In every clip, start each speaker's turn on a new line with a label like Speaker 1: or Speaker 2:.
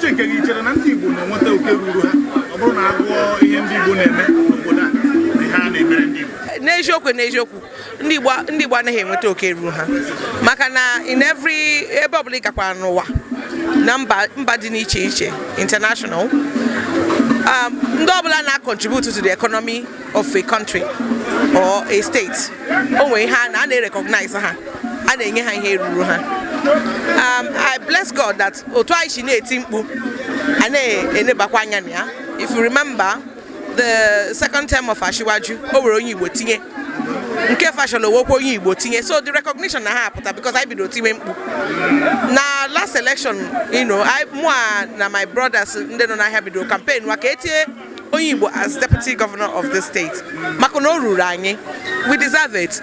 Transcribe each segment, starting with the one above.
Speaker 1: N'uche nke gị, chere na ndị Igbo na-enweta oke ruru ha, ọ bụrụ na agụọ ihe ndị Igbo na-eme n'obodo a na ihe a na-emere ndị Igbo?
Speaker 2: N'eziokwu, n'eziokwu, ndị Igbo anaghị enweta oke ruru ha, maka na in every ebe ọbụla ị gakwara n'ụwa, na mba dị n'iche iche, international, ndị ọbụla na-contribute to the economy of a country or a state, o nwere ihe a na-recognize ha, a na-enye ha ihe ruru ha. I bless God that otu anyị si na-eti mkpu, a na-enebakwa anya na ya. If you remember the second term of Asiwaju, o were onye Igbo tinye, nke Fashola owokwa onye Igbo tinye. So the recognition na ha apụta because anyị bidoro tiwe mkpu na last election. I mụa na my brothers ndị nọ n'ahịa bidoro campaign wa ka etinye onye Igbo as deputy governor of the state, maka na o ruru anyị. We deserve it.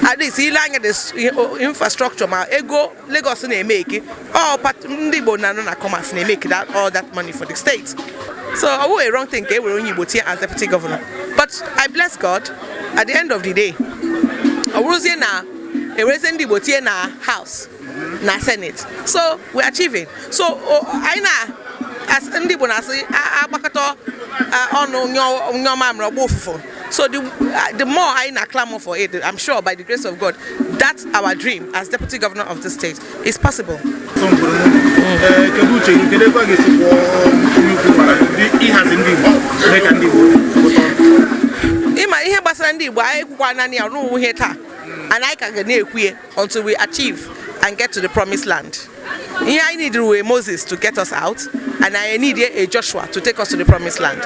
Speaker 2: At least ile anya the infrastructure ma ego Lagos na-eme eke, all ndị Igbo na-anọ na commerce na-emeke that, all that money for the state. So ọ bụghị a wrong thing ka e were onye Igbo tinye as deputy governor. But I bless God, at the end of the day, ọ bụrụzie na ewerezie ndị Igbo tinye na House na Senate, so we achieving. So anyị na as ndị Igbo na-asị, agbakọta ọnụ nyụọ mamịrị, ọgba ụfụfụ. So the more anyị na clamor for it, I'm sure by the grace of God that our dream as deputy governor of the state is possible.
Speaker 1: So mkpụrụ mụ, ee, kedu uche gị? Kedu ebe a ga-esi kwụọ onye ukwu mara ndị ịhazi ndị Igbo, mee ka ndị Igbo pụta ọnụ?
Speaker 2: Ịma ihe gbasara ndị Igbo, anyị ekwukwa naanị ya n'ụwa ihe taa, and anyị ka ga na-ekwu ya until we achieve and get to the promised land. Ihe anyị need were Moses to get us out, and anyị need a Joshua to take us to the promised land.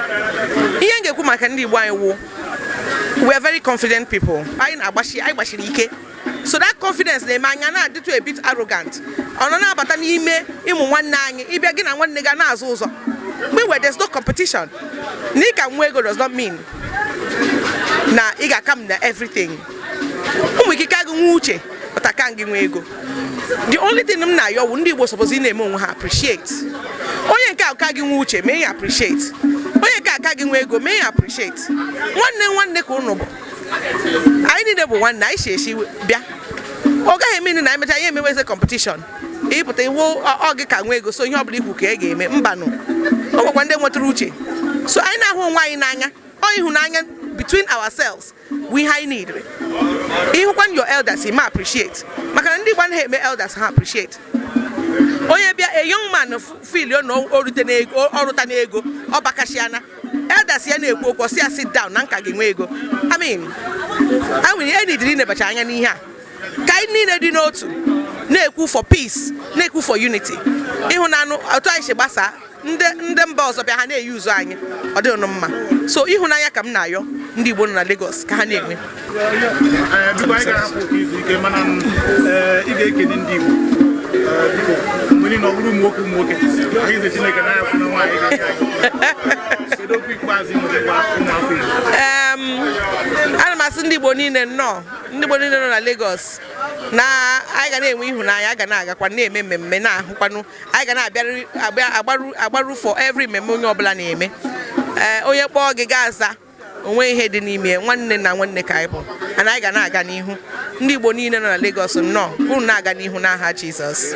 Speaker 2: Ihe m ga-ekwu maka ndị Igbo anyị wụ, we are very confident people. Anyị na-agbashi, anyị gbachiri ike. So that confidence na-eme anya na-adịtụ a bit arrogant. Ọ nọ na-abata n'ime ịmụ nwanne anyị, ịbịa gị na nwanne gị na-azụ ụzọ mgbe where there's no competition. Na ị ka nwa ego does not mean na ị ga-aka m na everything. Ụmụ ikike agụ nwa uche but aka gị nwa ego. The only thing m na-ayọ wụ, ndị Igbo suppose ị na-eme onwe ha appreciate. Onye nke aka gị nwa uche, mee ya appreciate. Onye nke aka gị nwa ego, mee ya appreciate. Nwanne nwanne ka ụnụ bụ. Anyị niile bụ nwanne, anyị si esi bịa. Ọ gaghị eme na anyị mechaa ihe emeweze competition, ịpụta iwu ọ gị ka nwa ego, so ihe ọ bụla ikwu ka ị ga-eme. Mbanụ, o nwekwa ndị nwetara uche. So anyị na-ahụ onwe anyị n'anya. Ọ ịhụnanya between ourselves we ihe anyị need. Ịhụkwa your elders, ime appreciate, maka na ndị Igbo anaghị eme elders ha appreciate. Onye bịa, a young man feel na o rute n'ego, ọrụta n'ego, ọ bakashiana elders ya na-ekwu okwu, ọsị ya sit down na nka gị nwe ego. I mean, a nwere enidiri inebacha anya n'ihe a, ka anyị niile dị n'otu na-ekwu for peace, na-ekwu for unity. Ịhụnanụ otu anyị si gbasaa, ndị mba ọzọ bịa, ha na-eyi ụzọ anyị, ọ dịghị mma. So ịhụnanya ka m na-ayọ ndị Igbo nọ na Lagos ka ha na-enwe.
Speaker 1: Ee, biko, anyị ga-ahapụ ka izu ike, mana ee, ị ga-ekene ndị Igbo. Ee, biko, mgbe niile ọ bụrụ ụmụ nwoke, ụmụ nwoke anyị ze Chineke na ya fụ na nwaanyị ga-enye anyị. Kedu okwu ikpeazụ ị nwere ịgwa ụmụafọ Igbo?
Speaker 2: Ana m asị ndị Igbo niile nnọọ, ndị Igbo niile nọ na Lagos, na anyị ga na-enwe ịhụnanya, a ga na-agakwa na-eme mmemme, na-ahụkwanụ anyị ga na-abịaru agbaru agbaru for every mmemme onye ọbụla na-eme. Ee, onye kpọọ gị gaa aza, onwe ihe dị n'ime nwanne na nwanne ka anyị bụ, and anyị ga na-aga n'ihu. Ndị Igbo niile nọ na Lagos, nnọọ, unu na-aga n'ihu n'aha Jizọs.